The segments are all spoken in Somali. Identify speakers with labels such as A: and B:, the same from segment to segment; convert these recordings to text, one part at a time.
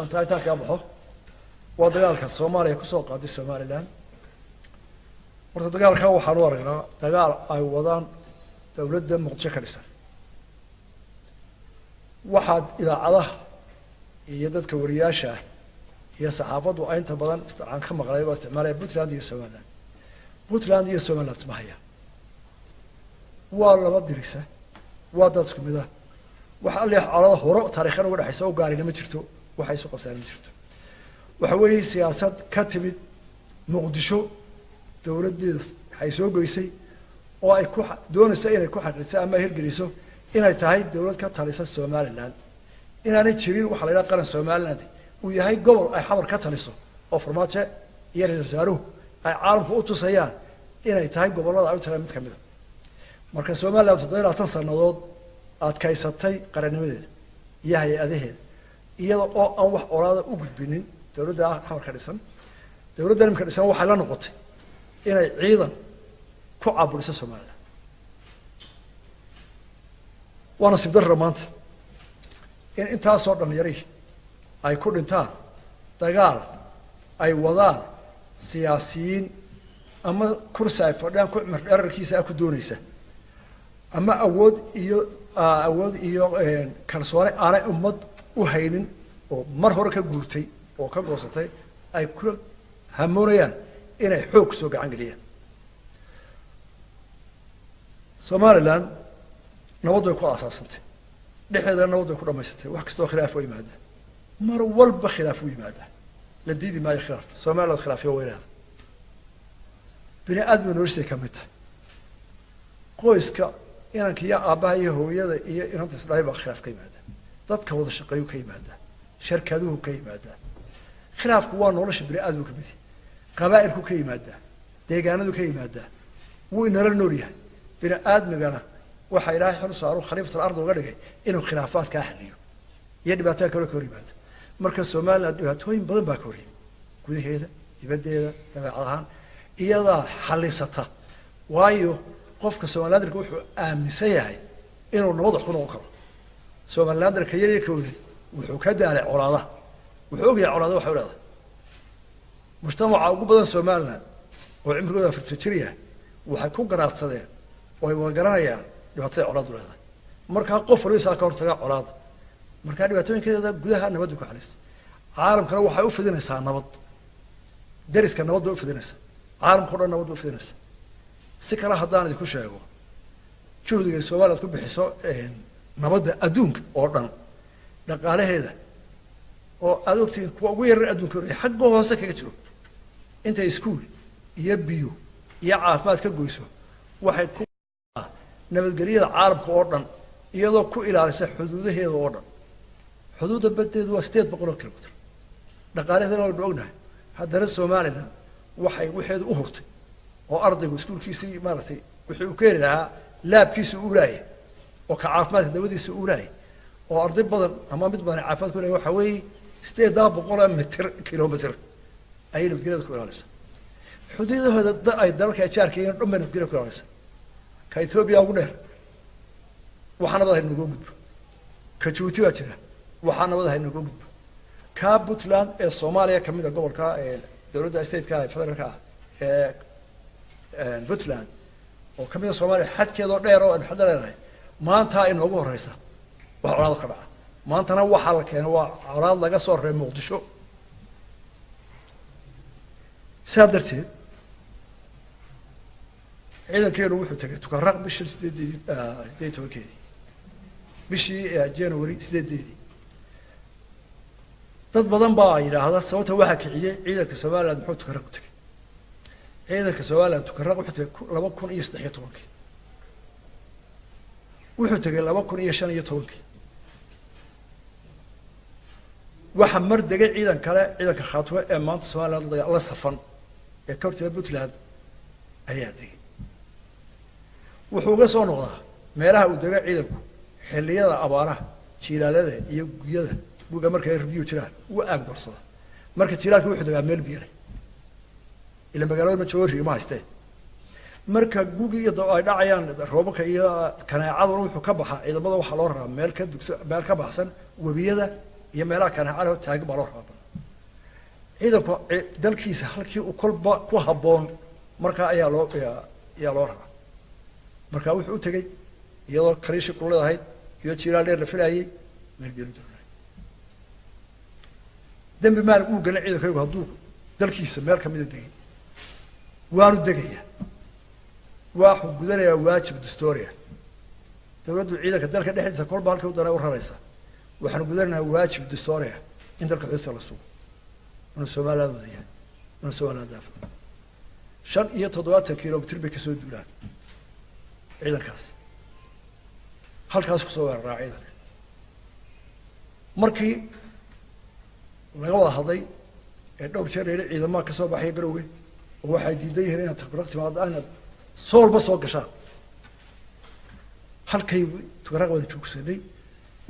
A: Dantaa intaa kaga baxo waa dagaalka Soomaaliya kusoo qaaday Somaliland. Horta dagaalkan waxaan u aragnaa dagaal ay wadaan dowladda Muqdisho ka dhisan. Waxaad idaacadaha iyo dadka wariyaasha ah iyo saxaafaddu ay inta badan aan ka maqlay oo isticmaalaya Puntland iyo Somaliland. Puntland iyo Somaliland isma hayaan, waa laba dirisa, waa dad isku mid ah. Wax alle colada hore taariikhan uga dhexaysa oo gaarina ma jirto, waxay isu qabsaan ma jirto. Waxa weeye siyaasad ka timid Muqdisho, dowladdeeda waxay soo goysay oo ay ku doonayso inay ku xaqiijiso ama hirgeliso inay tahay dowlad ka talisa Somaliland, inaanay jirin waxa la yidhaha qaran Somaliland, uu yahay gobol ay xamar ka taliso oo Farmaajo iyo ra-iisul wasaaruhu ay caalamku u tusayaan inay tahay gobollada ay u talaan mid ka mid a. Marka Somaliland 27 sannadood adkaysatay qarannimadeeda iyo hay-adaheeda iyada oo aan wax colaada u gudbinin dowladda xamar ka dhisan. Dowladda imika dhisan waxay la noqotay inay ciidan ku caaburiso Somaliland. Waa nasiib darra maanta in intaasoo dhalinyari ay ku dhintaan dagaal ay wadaan siyaasiyiin ama kursi ay fadhiyaan ku cumar dherarkiisa ah ku doonaysa, ama awood iyo kalsooni aanay ummad u haynin oo mar hore ka guurtay oo ka goosatay ay ku hamoonayaan inay xoog kusoo gacan geliyaan. Somaliland nabad bay ku aasaasantay, dhexdeedana nabad bay ku dhamaysatay. Wax kastoo khilaaf oo yimaada, mar walba khilaaf u yimaada, la diidi maayo khilaaf. Somaliland khilaafyo way leedahay, bini aadmiga noloshiisay ka mid tahay. Qoyska inanka iyo aabbaha iyo hooyada iyo inanta isdhalay baa khilaaf ka yimaada, dadka wada shaqeeyu ka yimaadaa, sharkaduhu ka yimaadaa. Khilaafku waa nolosha bini aadmigu ka mid yahay, qabaa'ilku ka yimaadaa, deegaanadu ka yimaadaa, wuu inala nool yahay. Bini aadmigana waxaa Ilaahay xil saaru khaliifatul ard uga dhigay inuu khilaafaad kaa xaliyo iyo dhibaatada kale ka hor yimaado. Marka Somaliland dhibaatooyin badan baa ka hor yimid, gudaheeda, dibaddeeda, dabeecad ahaan iyadaa xalisata. Waayo qofka Somalilanderka wuxuu aaminsan yahay inuu nabad wax ku noqon karo. Somalilanderka yaryarkooda wuxuu ka daalay colaadaha, wuxuu ogyahay colaada waxay u leedahay. Mujtamaca ugu badan Somaliland oo cimrigooda 40 jir yahay waxay ku garaadsadeen oo ay wada garanayaan dhibaatada colaadu leedahay. Markaa qof waliba isaa ka hortaga colaada. Markaa dhibaatooyinkeeda gudaha nabaddu ku xalista, caalamkana waxay u fidinaysaa nabad, dariska nabad bay u fidinaysaa, caalamka o dhan nabad bay u fidinaysaa. Si kale haddaan idinku sheego, juhdiga ay Somaliland ku bixiso nabadda adduunka oo dhan, dhaqaalaheeda oo aada ogtihiin kuwa ugu yarar adduunka inay xagga hoose kaga jiro, intay iskuul iyo biyo iyo caafimaad ka goyso waxay ku nabadgelyada caalamka oo dhan, iyadoo ku ilaalisa xuduudaheeda oo dhan. Xuduudda baddeedu waa 800 kilomitr, dhaqaalaheedana waynu ognahay. Haddana Somaliland waxay waxeedu u hurtay oo ardaygu iskuulkiisii maaragtay wixii uu ka heli lahaa laabkiisa uu laayay oo ka caafimaadka dawadiisa uu laayay oo arday badan ama mid badan caafimaad ku laayay, waxaa weeye 800 mitr kilomitr ayay nabadgelyada ku ilaalisa. Xuduudahooda ay dalalka ay jaarka yihiin o dhan bay nabadgelya ku ilaalisa. Ka Ethoobia ugu dheer waxaa nabad ahay nagoo gudbo, ka Jabuuti baa jira waxaa nabad ahay nagoo gudbo, ka Puntland ee Soomaaliya kamid a gobolka dowladda stateka federaalka ah ee Puntland oo kamid a Soomaaliya xadkeedoo dheer oo aynu xadda leenahay maanta inoogu horeysa wax colaado ka dhaca. Maantana waxaa la keenay waa colaad laga soo reebay Muqdisho. Sidaa darteed ciidankeenu wuxuu tegay Tukaraq bishii sideedeedii, 18-keedii bishii January 8-deedii. Dad badan baa yidhaahda sababta waxaa kiciyey ciidanka Somaliland muxuu Tukaraq u tegay. Ciidanka Somaliland Tukaraq wuxuu tegay 2013-kii, wuxuu tegay 2015-kii. Waxaa mar degay ciidan kale, ciidanka Khaatume ee maanta Somaliland la safan ee ka horjeeda Puntland ayaa degay. Wuxuu uga soo noqdaa meelaha uu dega ciidanku xilliyada abaaraha, jiilaalada iyo guyada, guga markay biyuhu jiraan wuu aag doorsada. Marka jiilaalka wuxuu degaa meel biyaleh, ila magaalada ma joogo, riigama haystee. Marka gugi iyo ay dhacayaan roobabka iyo kaneecaduna wuxuu ka baxaa ciidamada, waxaa loo raraa meel ka dugsa, meel ka baxsan webiyada iyo meelaha kanacalaho taagan baa loo rabaa badan. Ciidanku dalkiisa halkii uu kolba ku habboon markaa ayaa loo ayaa loo raraa. Markaa wuxuu u tegey iyadoo kariishi kululeed ahayd, iyadoo jiiraal dheer la filaayey, meel biyo lu doonay. Dembi maalig uu gelin ciidankaygu hadduu dalkiisa meel kamida degay, waanu degayaa, waxuu gudanayaa waajib dastoria. Dawladdu ciidanka dalka dhexdiisa kolba halkii u doonay u raraysa. Waxaanu gudanaynaa waajib dastoria in dalka xuduudka la sugo, inuu Somaliland wada yahay, inuu Somaliland daafo. 75 kilomitr bay kasoo duulaan ciidankaas, halkaas kusoo weeraraa ciidanka. Markii laga wada hadlay ee dhowr jeer la yidhi ciidamaha kasoo baxaya Garowe oo waxay diidan yihiin inaad Tukaraq timaado, inaad Soolba soo gashaan, halkay Tukaraq baanu joogsanay.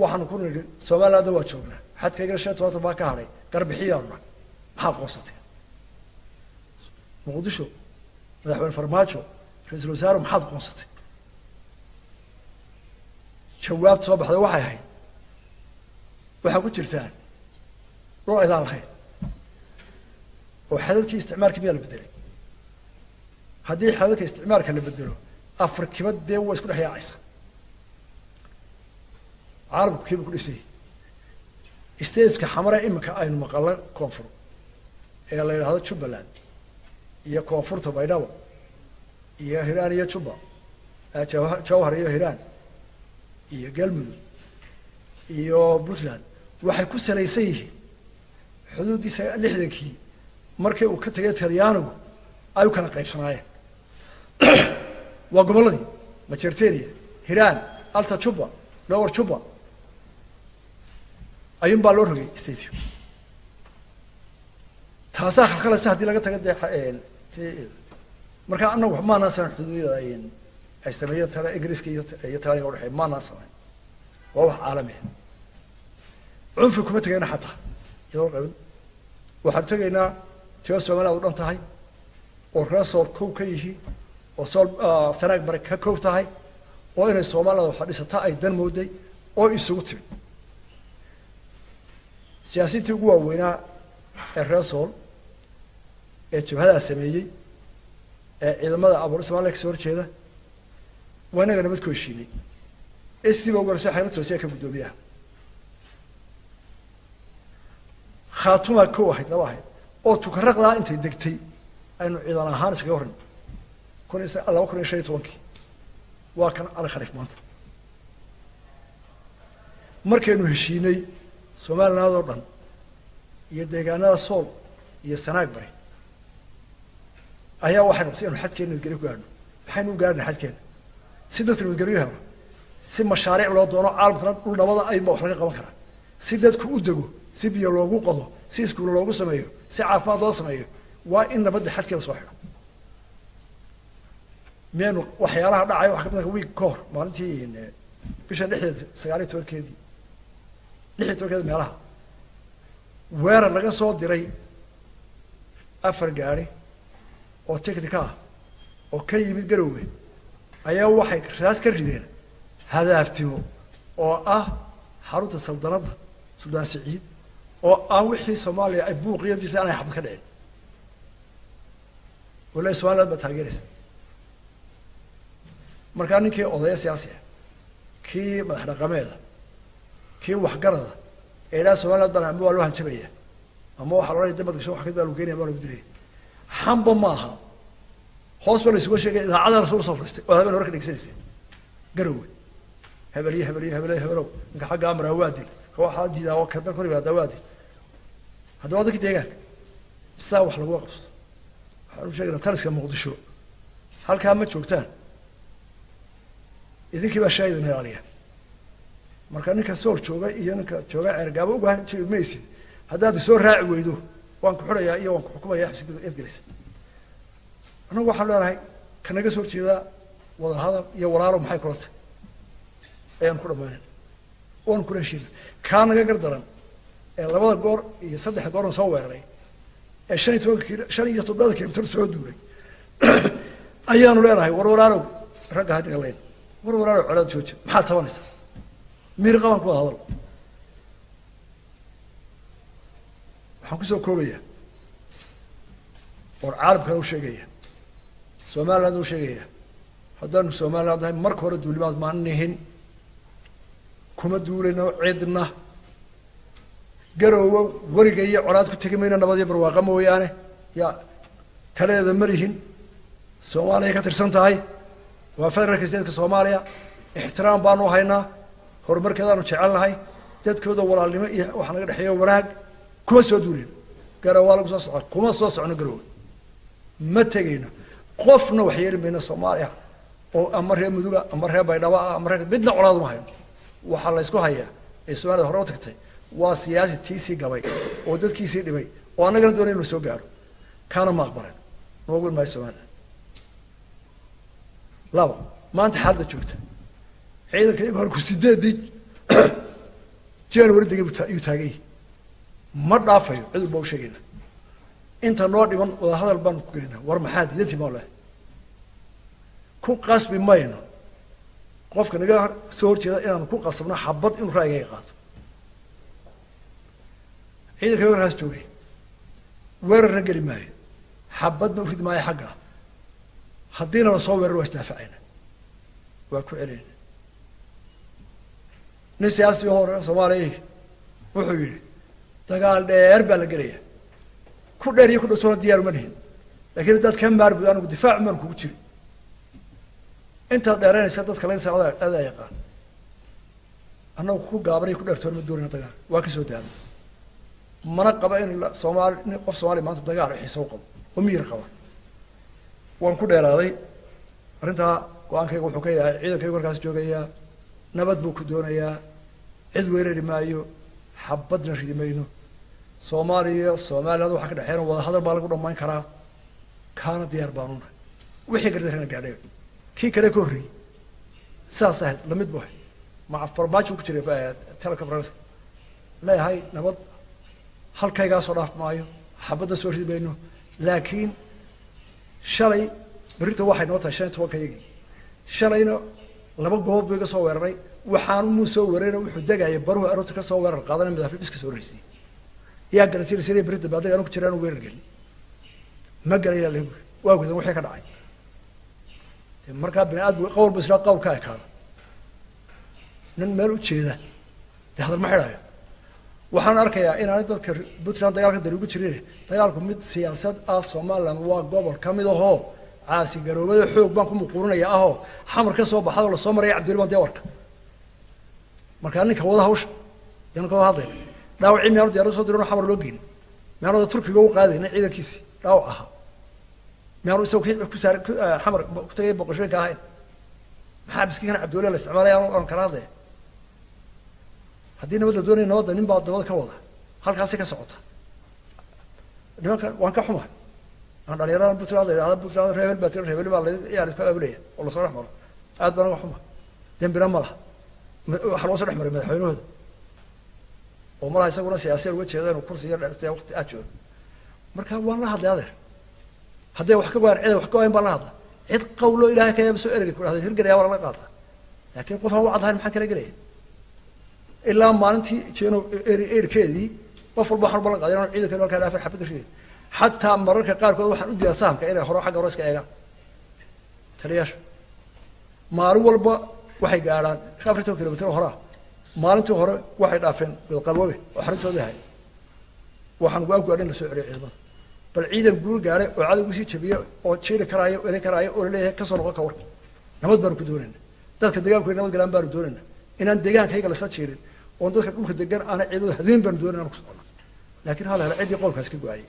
A: Waxaanu ku nidhi Somalilandna waa joognaa, xadkaygana 75 baa ka hadhay, garbixiyaanuna maxaa qoonsateen? Muqdisho, madaxweyne Farmaajo, ra-iisul wasaare, maxaad qoonsatay? Jawaabta soo baxday waxay ahayd waxaa ku jirtaan dhul aydaan lahayn oo xadadkii isticmaalka miyaa la bedelay? Haddii xadadka isticmaalka la bedelo, afar kibad dee waa isku dhex yaacaysa. Caalamku kiiba ku dhisayay stateska Xamare iminka aynu maqallo koonfur ee la yidhaahdo Jubbaland iyo koonfurta Baydhabo iyo Hiiraan iyo Jubba, Jawhar iyo Hiiraan iyo Galmudug iyo Puntland, waxay ku salaysan yihiin xuduuddiisa 60-kii markii uu ka tegay Talyaanigu ay u kala qaybsanaayeen. Waa gobolladii Majertenia, Hiiraan, Alta Juba, Lower Juba ayuun baa loo rogay stateo. Taasaa khalkhalaysa haddii laga tago dee. Marka anagu maanaan samayn xuduudyada ay sameeyeen tala Ingiriiska iyo Talyaaniga udhexeeya, maanaan samayn, waa wax caalami ah. Cunfi kuma tegayna xataa iyadoo qabin. Waxaanu tegaynaa tio Somaliland u dhan tahay oo reer Sool kow ka yihiin oo Sool Sanaag Bare ka kow tahay oo inay Somaliland waxa dhisata ay dan mooday oo isugu timid. Siyaasiyiintii ugu waaweynaa ee reer Sool ee jabhadaa sameeyey ee ciidamada abuur Somaliya kasoo horjeeda waa inaga nabad ku heshiinay. Sc ba ugu horeysa, Xayla Toosiya ka guddoomiyaha. Khaatuma kow ahayd, laba ahayd oo Tukaraqdaa intay degtay aynu ciidan ahaan iskaga horrin kun iyo 2015-kii. Waa kan Cali Khaliif maanta. Markaynu heshiinay Somaliland oo dhan iyo deegaanada Sool iyo Sanaag Bari ayaa waxay noqotay inu xadkeena nabadgelyo ku gaadhno. Maxaynu u gaadhnay xadkeena? Si dadku nabadgelyo helo, si mashaariic loo doono caalamkana dhul nabada ayba wax laga qaban karaa, si dadku u dego, si biyo loogu qodo, si iskuulo loogu sameeyo, si caafimaad loo sameeyo, waa in nabadda xadkeena soo xidho. Miyaynu waxyaalaha dhacay waxa kamid ah wiig ka hor maalintii bisha dhexdeeda 19-keedii, 16-keedi meelaha weerar laga soo diray 4 gaari oo technica ah oo ka yimid Garowe ayaa waxay raas ka rideen Hadaaftimo oo ah xarunta saldanadda Suldaan Siciid oo aan wixii Soomaaliya ay buuqiyo jirta aanay xabad ka dhicin. Wallahi Somaliland baa taageeraysa. Markaa ninkii odaya siyaasi ah, kii madax dhaqameeda, kii waxgarada ee ilaa Somaliland baan ama waa loo hanjabaya ama waxaa la odhanaya damad gasho, wax kad baa lagu geenaya, baa lagu dilaya. Xamba maaha, hoos baa la isuga sheegay. Idaacada rasuul soo fadhiistay oo habeen hore ka dhegeysanayseen Garowe, hebel iyo hebel iyo hebel iyo hebelow, ninka xagga amraa waa dil, ka waxaa diidaa oo ka dalka hor yimaadaa waa dil. Haddaba waa dadka deegaanka sidaa wax laguma qabso. Waxaan u sheegaynaa taliska Muqdisho, halkaa ma joogtaan, idinkii baa shaahidin ilaaliya. Marka ninka Sool jooga iyo ninka jooga Ceergaabo uga jibi maysid. Haddaad isoo raaci weydo waan ku xidhayaa iyo waan ku xukumaya, xabsiga eed gelaysa. Annagu waxaan leenahay ka naga soo horjeedaa wadahadal iyo walaalo maxay kula tahay ayaan ku dhamaynayna, waanu kula heshiina. Kaa naga gardaran ee labada goor iyo saddexda goorna soo weeraray ee 15 kilo, 75 kilomitir soo duulay ayaanu leenahay war walaalow, ragga ha dhigalayn, war walaalow colaad jooja, maxaad tabanaysaa? Miir qabaan ku wada hadal. Waxaan kusoo koobayaa oon caalamkana u sheegaya, Somaliland u sheegaya, haddaanu Somaliland nahay marka hore duulimaad maan nihin, kuma duulayno cidna. Garoowo weliga iyo colaad ku tegi mayno, nabad iyo barwaaqa mooyaane. Yaa taladeeda ma lihin, Soomaaliya ka tirsan tahay, waa federaalka stateska Soomaaliya, ixtiraam baanu haynaa, horumarkeedaanu jecel nahay, dadkooda walaalnimo iyo waxaa naga dhexeeya wanaag. Kuma soo duulin Garowe, waa lagu soo soco, kuma soo socono Garowe, ma tegayno, qofna wax yeeli mayno Soomaaliya oo ama reer Muduga ama reer Baydhabo ah ama reer midna colaad uma hayno. Waxaa la ysku hayaa ee Soomaalida hore u tagtay waa siyaasi tiisii gabay oo dadkiisii dhibay oo annagana doonay inu soo gaaro, kaana ma aqbaleen, noogu maayo Somaliland. Laba, maanta xaaladda joogta, ciidanka iyagu halku 8dii January degay yuu taagay, ma dhaafayo. Cid walba u sheegayna inta noo dhiman wadahadal baanu ku gelinaa. War maxaa diidantii maa lehay? Ku qasbi mayno qofka naga soo horjeeda inaanu ku qasabno xabad inuu ra'yigayga qaato. Ciidanka warkaas joogay weerarna geli maayo, xabadna u ridi maayo xagga. Haddiina lasoo weerar waa isdaafacayna, waa ku celinayna. Nin siyaasi hore Soomaaliya wuxuu yidhi dagaal dheer baa la gelaya, ku dheer iyo ku dhowtoona diyaar uma nihin, lakin haddaad ka maarbud anigu difaac maanu kugu jiri. Intaad dheeraynaysa dadka laynaysa adaa yaqaan. Annagu ku gaabanay ku dheertoona ma doonayna dagaal, waa ka soo daalo. Mana qaba in Soomaali nin qof Soomaaliya maanta dagaal xiisa u qabo oo miyir qaba. Waan ku dheeraaday arrintaa. Go-aankayga wuxuu ka yahay ciidankaygu halkaas joogayaa, nabad buu ku doonayaa, cid weerari maayo, xabadna ridi mayno. Soomaaliya Somaliland waxaa ka dhexeeyana wadahadal baa lagu dhamayn karaa, kaana diyaar baanu nahay. Wixii gardarana gaadhay kii kale ka horreeyey sidaas ahayd, lamid bu ahay maca Farmaajo ku jiray teleconference leeyahay nabad halkaygaasoo dhaaf maayo, xabadda soo ridi mayno. Laakiin shalay berrita waxay noo tahay 15-ka yagii, shalayna laba goob buu iga soo weeraray. Waxaan muu soo weerarayna wuxuu degaya baruhu aroorta ka soo weerar qaadana madaafiic iska soo horreysiyey. Yaa garantiinaysa berri dambe addaga anu ku jira anu weerar gelin? Ma gelayaa lebu waa gudan wixii ka dhacay. Markaa bini aadmigu qowl bu islaa qowl ka ekaada, nin meel u jeeda dee hadal ma xidhaayo. Waxaan arkayaa inaanay dadka Puntland dagaalka dari ugu jirin, dagaalku mid siyaasad ah. Somaliland waa gobol ka mid ahoo caasi garoobada xoog baan ku muquurinaya ahoo Xamar ka soo baxadoo lasoo maraya Cabdilli baan dee warka. Markaa ninka wada hawsha yaanu ka wada hadlayna. Dhaawacii miyaanu diyaarad soo dirin oo Xamar loo geynin? Miyaanu Turkiga u qaadaynin ciidankiisii dhaawac ahaa? Miyaanu isagu kii ku saar Xamar ku tagay boqoshooyinka ahayn? Maxaa miskiinkana Cabdiweli la isticmaalaya aan kala hadlaya? Haddii nabad la doonaya, nabadda nin baa dabada ka wada, halkaasi ka socota. Nimanka waan ka xumahay aan dhalinyarada Puntland la yidhahda Puntland reer hebel baa tira, reer hebel baa yaa la isku abaabulaya oo lasoo dhex maro. Aad baan uga xumahay, dembina ma laha. Waxaa loo soo dhex maray madaxweynahooda oo malaha isaguna siyaasiyan uga jeeda inuu kursi yar dheertay waqti aad joogo. Marka waan la hadlay adeer, hadday wax ka go-aan cid wax ka go-ayn baan la hadla. Cid qawlo Ilaahay ka yaaba soo ergay ku dhahday hirgelaya waa lala qaata, laakiin qof aan wacad ahayn maxaan kala gelaya? Ilaa maalintii jeno erkeedii qof walba waxaan u ballan qaaday inaan ciidanka halkaa afar xabad ridin. Xataa mararka qaarkood waxaan u diidaa sahamka inay hore xagga hore iska eegaan taliyaasha. Maalin walba waxay gaadhaan 14 kilomitir horaa. Maalintii hore waxay dhaafeen Godqaboobe oo xaruntoodii ahayd. Waxaan go-aan ku gaadhay in la soo celiyo ciidamada. Bal ciidan guul gaadhay oo cadowgu sii jabiye oo jiiri karaayo, elin karaayo oo laleeyahay kasoo noqon ka war. Nabad baanu ku doonayna, dadka deegaanku nabad galaan baanu doonayna, inaan deegaankayga lasla jiirin oon dadka dhulka degan aana ciidamadu hadweyn baanu doonayna ku socona. Laakiin hal hela ciddii qowlkaas ka go-ayay.